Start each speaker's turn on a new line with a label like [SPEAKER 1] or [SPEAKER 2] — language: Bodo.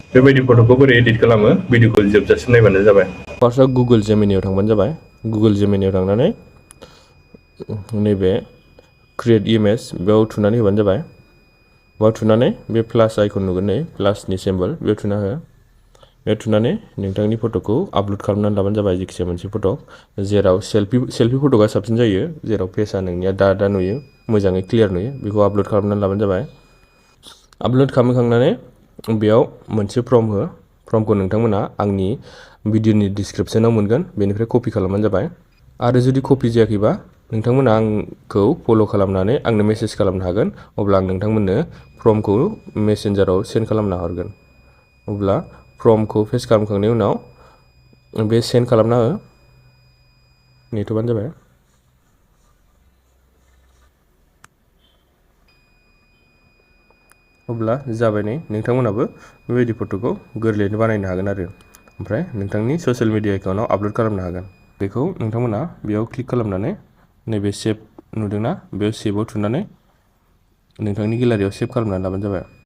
[SPEAKER 1] बेबायदि फट'खौ बोरै एडिट खालामो भिडिअखौ जोबजासिम नायबानो जाबाय।
[SPEAKER 2] फार्स्टआव गुगोल जेमिनियाव थांबानो जाबाय। गुगोल जेमिनियाव थांनानै नैबे क्रिएट इमेज बेयाव थुनानै होबानो जाबाय। बेयाव थुनानै बे प्लास आइकन नुगोन नै प्लासनि सिम्बल बेयाव थुना हो। बेयाव थुनानै नोंथांनि फट'खौ आपल'ड खालामनानै लाबानो जाबाय जायखिजाया मोनसे फट' जेराव सेल्फि फट'आ साबसिन जायो जेराव फेसआ नोंनिया दा नुयो मोजाङै क्लियार नुयो बेखौ आपल'ड खालामनानै लाबानो जाबाय। आपल'ड खालामखांनानै बेयाव मोनसे फर्म हो। फर्मखौ नोंथांमोना आंनि भिडिअनि डिसक्रिपसनाव मोनगोन बेनिफ्राय कपि खालामबानो जाबाय। आरो जुदि कपि जायाखैबा नोंथांमोना आंखौ फल' खालामनानै आंनो मेसेज खालामनो हागोन अब्ला आं नोंथांमोननो फर्मखौ मेसेन्जाराव सेन्ड खालामना हरगोन। अब्ला फर्मखौ पेस्ट खालामखांनायनि उनाव बे सेन्ड खालामना हो नेथ'बानो जाबाय। अब्ला जाबाय नै नोंथांमोनाबो बेबायदि फट'खौ गोरलैयैनो बानायनो हागोन आरो ओमफ्राय नोंथांनि ससियेल मिडिया एकाउन्टआव आपल'ड खालामनो हागोन। बेखौ नोंथांमोना बेयाव क्लिक खालामनानै नैबे सेभ नुदोंना बेयाव सेभआव थुनानै नोंथांनि गेलारियाव सेभ खालामनानै लाबानो जाबाय।